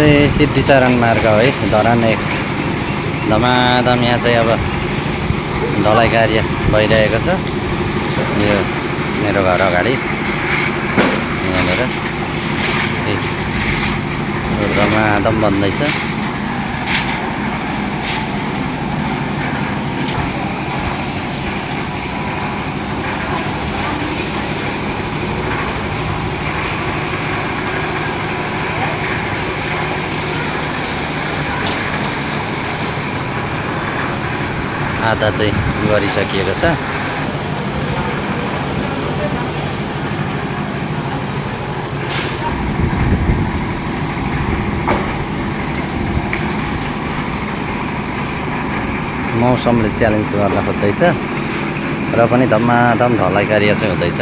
चाहिँ सिद्धिचरण मार्ग है, धरान 1। धमाधम यहाँ चाहिँ अब ढलाइ कार्य भइरहेको छ। यो मेरो घर अगाडि यहाँनिर धमाधम बन्दैछ। आधा चाहिँ गरिसकिएको छ। मौसमले च्यालेन्ज गर्न खोज्दैछ र पनि धमाधम ढलाइ कार्य चाहिँ हुँदैछ।